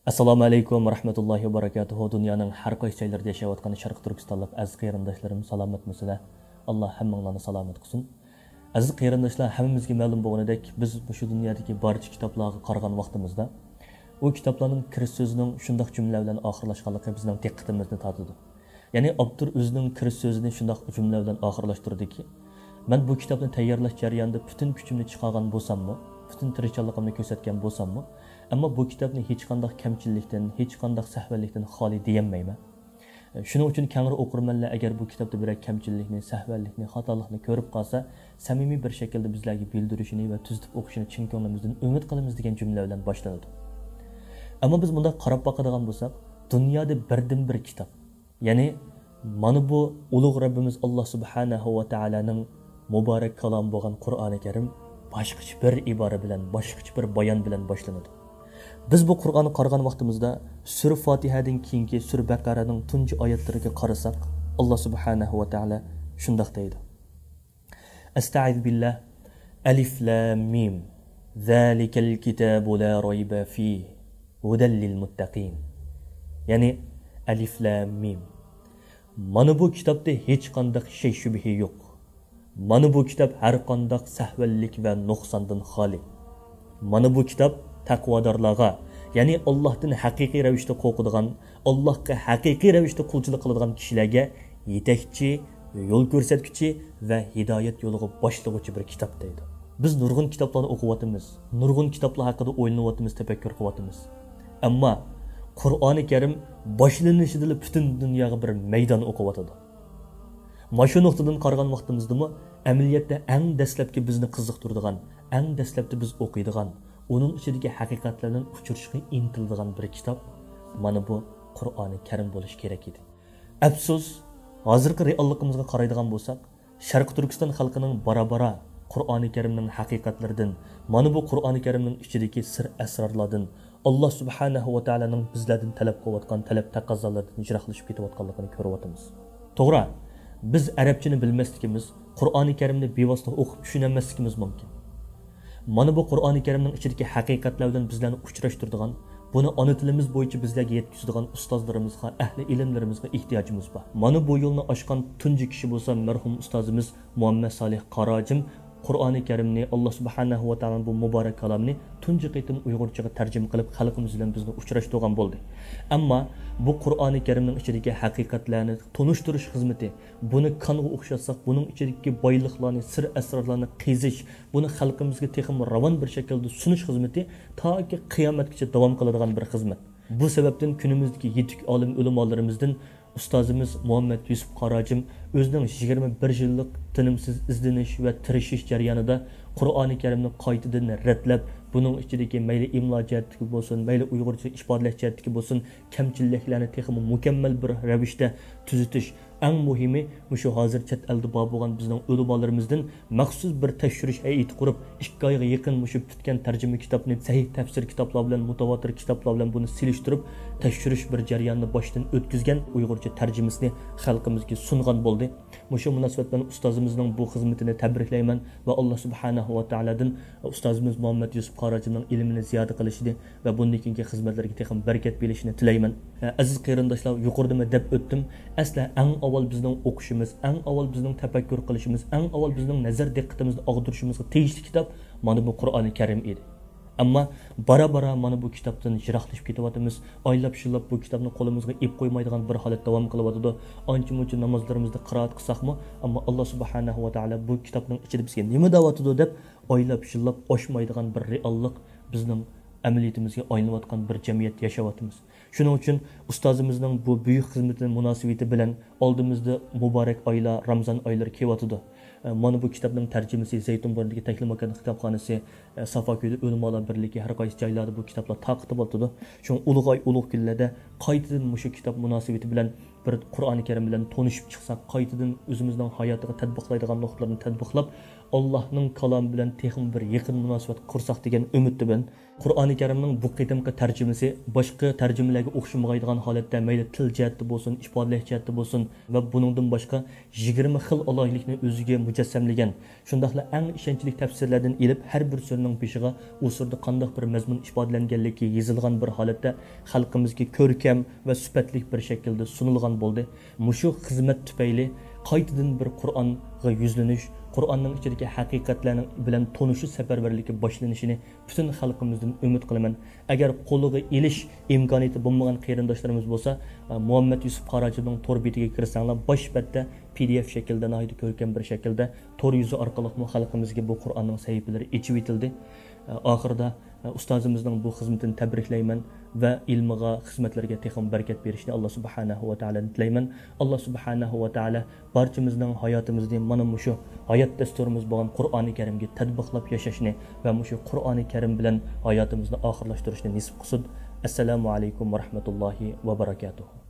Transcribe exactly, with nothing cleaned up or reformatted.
ئەسسالامۇ ئەلەيكۇم ۋە رەھمەتۇللاھى ۋە بەرەكاتۇھۇ. دۇنيانىڭ ھەر قايسى جايلىرىدا ياشاۋاتقان شەرقىي تۈركىستانلىق ئەزىز قېرىنداشلىرىم، سالامەتمۇسىلەر؟ ئاللا ھەممىڭلارنى سالامەت قىلسۇن. ئەزىز قېرىنداشلار، ھەممىمىزگە مەلۇم بولغىنىدەك، بىز مۇشۇ دۇنيادىكى بارچە كىتابلارغا قارىغان ۋاقتىمىزدا، ئۇ كىتابلارنىڭ كىرىش سۆزىنىڭ شۇنداق جۈملە بىلەن ئاخىرلاشقانلىقى بىزنىڭ دىققىتىمىزنى تارتىدۇ. يەنى ئاپتور ئۆزىنىڭ كىرىش سۆزىنى شۇنداق جۈملە بىلەن ئاخىرلاشتۇرىدۇكى، مەن بۇ كىتابنى تەييارلاش جەريانىدا پۈتۈن كۈچۈمنى چىقارغان بولساممۇ، پۈتۈن تىرىشچانلىقىمنى كۆرسەتكەن بولساممۇ، ئەمما بۇ كىتابنى ھېچقانداق كەمچىللىكتىن، ھېچقانداق سەھۋەنلىكتىن خالىي دېيەلمەيمەن. شۇنىڭ ئۈچۈن كەڭرى ئوقۇرمەنلەر ئەگەر بۇ كىتابتا بىرەر كەمچىللىكنى، سەھۋەنلىكنى، خاتالىقنى كۆرۈپ قالسا، سەمىمىي بىر شەكىلدە بىزلەرگە بىلدۈرۈشىنى ۋە تۈزىتىپ ئوقۇشىنى چىن كۆڭلىمىزدىن ئۈمىد قىلىمىز دېگەن جۈملە بىلەن باشلىنىدۇ. ئەمما بىز مۇنداق قاراپ باقىدىغان بولساق، دۇنيادا بىردىنبىر كىتاب، يەنى مانا بۇ ئۇلۇغ رەببىمىز ئاللا سۇبھانەھۇ ۋە تائالانىڭ مۇبارەك كالامى بولغان قۇرئانى كەرىم باشقىچە بىر ئىبارە بىلەن، باشقىچە بىر بايان بىلەن باشلىنىدۇ. بىز بۇ قۇرئاننى قارىغان ۋاقتىمىزدا سۈرە فاتىھەدىن كېيىنكى سۈرە بەقەرەنىڭ تۇنجى ئايەتلىرىگە قارىساق، ئاللا سۇبھانەھۇ ۋە تائالا شۇنداق دەيدۇ. ئەستەئىزۇ بىللا. ئەلىف لام مىم. زالىكەل كىتابۇ لا رايبە فىھ. ھۇدەل لىل مۇتتەقىن. يەنى ئەلىف لام مىم. مانا بۇ كىتابتا ھېچقانداق شەي-شۈبھە يوق. مانا بۇ كىتاب ھەرقانداق سەھۋەنلىك ۋە نۇقساندىن خالىي. مانا بۇ كىتاب تەقۋادارلارغا، يەنى ئاللاھتىن ھەقىقىي رەۋىشتە قورقىدىغان، ئاللاھقا ھەقىقىي رەۋىشتە قۇلچىلىق قىلىدىغان كىشىلەرگە يېتەكچى، يول كۆرسەتكۈچى ۋە ھىدايەت يولىغا باشلىغۇچى بىر كىتاب دەيدۇ. بىز نۇرغۇن كىتابلارنى ئوقۇۋاتىمىز، نۇرغۇن كىتابلار ھەققىدە ئويلىنىۋاتىمىز، تەپەككۇر قىلىۋاتىمىز. ئەمما قۇرئانى كەرىم باشلىنىشىدىلا پۈتۈن دۇنياغا بىر مەيدان ئوقۇۋاتىدۇ. مانا شۇ نۇقتىدىن قارىغان ۋاقتىمىزدىمۇ ئەمەلىيەتتە ئەڭ دەسلەپكى بىزنى قىزىقتۇرىدىغان، ئەڭ دەسلەپتە بىز ئوقۇيدىغان، ئۇنىڭ ئىچىدىكى ھەقىقەتلەر بىلەن ئۇچرىشىشقا ئىنتىلىدىغان بىر كىتاب مانا بۇ قۇرئانى كەرىم بولۇشى كېرەك ئىدى. ئەپسۇس، ھازىرقى رېئاللىقىمىزغا قارايدىغان بولساق، شەرقىي تۈركىستان خەلقىنىڭ بارا-بارا قۇرئانى كەرىمنىڭ ھەقىقەتلىرىدىن، مانا بۇ قۇرئانى كەرىمنىڭ ئىچىدىكى سىر-ئەسرارلاردىن، ئاللا سۇبھانەھۇ ۋە تائالانىڭ بىزلەردىن تەلەپ قىلىۋاتقان تەلەپ تەقەززالىرىدىن يىراقلىشىپ كېتىۋاتقانلىقىنى كۆرۈۋاتىمىز. توغرا، بىز ئەرەبچىنى بىلمەسلىكىمىز، قۇرئانى كەرىمنى بىۋاسىتە ئوقۇپ چۈشىنەلمەسلىكىمىز مۇمكىن. مانا بۇ قۇرئانى كەرىمنىڭ ئىچىدىكى ھەقىقەتلەر بىلەن بىزلەرنى ئۇچراشتۇرىدىغان، بۇنى ئانا تىلىمىز بويىچە بىزلەرگە يەتكۈزىدىغان ئۇستازلىرىمىزغا، ئەھلى ئىلىملىرىمىزغا ئېھتىياجىمىز بار. مانا بۇ يولنى ئاچقان تۇنجى كىشى بولسا مەرھۇم ئۇستازىمىز مۇھەممەد سالىھ قاراجىم. قۇرئانى كەرىمنى، ئاللا سۇبھانەھۇ ۋە تائالانىڭ بۇ مۇبارەك كالامىنى تۇنجى قېتىم ئۇيغۇرچىغا تەرجىمە قىلىپ، خەلقىمىز بىلەن بىزنى ئۇچراشتۇرغان بولدى. ئەمما بۇ قۇرئانى كەرىمنىڭ ئىچىدىكى ھەقىقەتلەرنى تونۇشتۇرۇش خىزمىتى، بۇنى كانغا ئوخشاتساق، بۇنىڭ ئىچىدىكى بايلىقلارنى، سىر-ئەسرارلارنى قېزىش، بۇنى خەلقىمىزگە تېخىمۇ راۋان بىر شەكىلدە سۇنۇش خىزمىتى تاكى قىيامەتكىچە داۋام قىلىدىغان بىر خىزمەت. بۇ سەۋەبتىن كۈنىمىزدىكى يېتىك ئالىم ئۆلىمالىرىمىزدىن ئۇستازىمىز مۇھەممەد يۈسۈپ قاراجىم ئۆزىنىڭ يىگىرمە بىر يىللىق تىنىمسىز ئىزدىنىش ۋە تىرىشىش جەريانىدا قۇرئانى كەرىمنى قايتىدىن رەتلەپ، بۇنىڭ ئىچىدىكى مەيلى ئىملا جەھەتتىكى بولسۇن، مەيلى ئۇيغۇرچە ئىپادىلەش جەھەتتىكى بولسۇن، كەمچىلىكلەرنى تېخىمۇ مۇكەممەل بىر رەۋىشتە تۈزىتىش، ئەڭ مۇھىمى، مۇشۇ ھازىر چەت ئەلدە بار بولغان بىزنىڭ ئۆلىمالىرىمىزدىن مەخسۇس بىر تەكشۈرۈش ھەيئىتى قۇرۇپ، ئىككى ئايغا يېقىن مۇشۇ پۈتكەن تەرجىمە كىتابنى سەھىھ تەپسىر كىتابلار بىلەن، مۇتاۋاتىر كىتابلار بىلەن بۇنى سېلىشتۇرۇپ تەكشۈرۈش بىر جەريانىنى باشتىن ئۆتكۈزگەن، ئۇيغۇرچە تەرجىمىسىنى خەلقىمىزگە سۇنغان بولدى. مۇشۇ مۇناسىۋەت بىلەن ئۇستازىمىزنىڭ بۇ خىزمىتىنى تەبرىكلەيمەن ۋە ئاللا سۇبھانەھۇ ۋە تائالادىن ئۇستازىمىز مۇھەممەد يۈسۈپ قاراجىمنىڭ ئىلمىنى زىيادە قىلىشىنى ۋە بۇندىن كېيىنكى خىزمەتلىرىگە تېخىمۇ بەرىكەت بېرىشىنى تىلەيمەن. ئەزىز قېرىنداشلار، يۇقىرىدىمۇ دەپ ئۆتتۈم، ئەسلى ئەڭ ئاۋۋال بىزنىڭ ئوقۇشىمىز، ئەڭ ئاۋۋال بىزنىڭ تەپەككۇر قىلىشىمىز، ئەڭ ئاۋۋال بىزنىڭ نەزەر دىققىتىمىزنى ئاغدۇرۇشىمىزغا تېگىشلىك كىتاب مانا بۇ قۇرئانى كەرىم ئىدى. ئەمما بارا-بارا مانا بۇ كىتابتىن يىراقلىشىپ كېتىۋاتىمىز. ئايلاپ-يىللاپ بۇ كىتابنى قولىمىزغا ئېلىپ قويمايدىغان بىر ھالەت داۋام قىلىۋاتىدۇ. ئانچە-مۇنچە نامازلىرىمىزدا قىرائەت قىلساقمۇ، ئەمما ئاللا سۇبھانەھۇ ۋە تائالا بۇ كىتابنىڭ ئىچىدە بىزگە نېمە دەۋاتىدۇ دەپ ئايلاپ-يىللاپ ئاچمايدىغان بىر رېئاللىق بىزنىڭ ئەمەلىيىتىمىزگە ئايلىنىۋاتقان بىر جەمئىيەتتە ياشاۋاتىمىز. شۇنىڭ ئۈچۈن ئۇستازىمىزنىڭ بۇ بۈيۈك خىزمىتى مۇناسىۋىتى بىلەن ئالدىمىزدا مۇبارەك ئايلار، رامزان ئايلىرى كېلىۋاتىدۇ. ئە، مانا بۇ كىتابنىڭ تەرجىمىسى زەيتۇنبۇرنىدىكى تەكلىماكان كىتابخانىسى، ئە، سافاكۆيدە ئۆلىمالار بىرلىكى ھەر قايسى جايلاردا بۇ كىتابلار تارقىتىۋاتىدۇ. شۇڭا ئۇلۇغ ئاي، ئۇلۇغ كۈنلەردە قايتىدىن مۇشۇ كىتاب مۇناسىۋىتى بىلەن بىر قۇرئانى كەرىم بىلەن تونۇشۇپ چىقساق، قايتىدىن ئۆزىمىزنىڭ ھاياتىغا تەتبىقلايدىغان نۇقتىلارنى تەتبىقلاپ، ئاللاھنىڭ كالامى بىلەن تېخىمۇ بىر يېقىن مۇناسىۋەت قۇرساق دېگەن ئۈمىدتىمەن. قۇرئانى كەرىمنىڭ بۇ قېتىمقى تەرجىمىسى باشقا تەرجىمىلەرگە ئوخشىمىغايدىغان ھالەتتە، مەيلى تىل جەھەتتە بولسۇن، ئىپادىلەش جەھەتتە بولسۇن ۋە بۇنىڭدىن باشقا يىگىرمە خىل ئالاھىدىلىكنى ئۆزىگە مۇجەسسەملىگەن، شۇنداقلا ئەڭ ئىشەنچلىك تەپسىرلەردىن ئېلىپ، ھەر بىر سۈرىنىڭ بېشىغا ئۇ سۈرىدە قانداق بىر مەزمۇن ئىپادىلەنگەنلىكى يېزىلغان بىر ھالەتتە خەلقىمىزگە كۆركەم ۋە سۈپەتلىك بىر شەكىلدە سۇنۇلغان بولدى. مۇشۇ خىزمەت تۈپەيلى قايتىدىن بىر قۇرئانغا يۈزلىنىش، قۇرئاننىڭ ئىچىدىكى ھەقىقەتلەرنىڭ بىلەن تونۇشۇش سەپەرۋەرلىكى باشلىنىشىنى پۈتۈن خەلقىمىزدىن ئۈمىد قىلىمەن. ئەگەر قولىغا ئېلىش ئىمكانىيىتى بولمىغان قېرىنداشلىرىمىز بولسا، مۇھەممەد يۈسۈپ قاراجىمنىڭ تور بېتىگە كىرسەڭلار، باش بەتتە پى دى ئېف شەكلىدە ناھايىتى كۆركەم بىر شەكىلدە تور يۈزى ئارقىلىقمۇ خەلقىمىزگە بۇ قۇرئاننىڭ سەھىپىلىرى ئېچىۋېتىلدى. ئاخىرىدا ئۇستازىمىزنىڭ بۇ خىزمىتىنى تەبرىكلەيمەن ۋە ئىلمىغا، خىزمەتلىرىگە تېخىمۇ بەرىكەت بېرىشىنى ئاللا سۇبھانەھۇ ۋە تائالادىن تىلەيمەن. ئاللا سۇبھانەھۇ ۋە تائالا بارچىمىزنىڭ ھاياتىمىزنى مانا مۇشۇ ھايات دەستۇرىمىز بولغان قۇرئانى كەرىمگە تەتبىقلاپ ياشاشنى ۋە مۇشۇ قۇرئانى كەرىم بىلەن ھاياتىمىزنى ئاخىرلاشتۇرۇشنى نېسىپ قىلسۇن. ئەسسالامۇ ئەلەيكۇم ۋە رەھمەتۇللاھى ۋە بەرەكاتۇھۇ.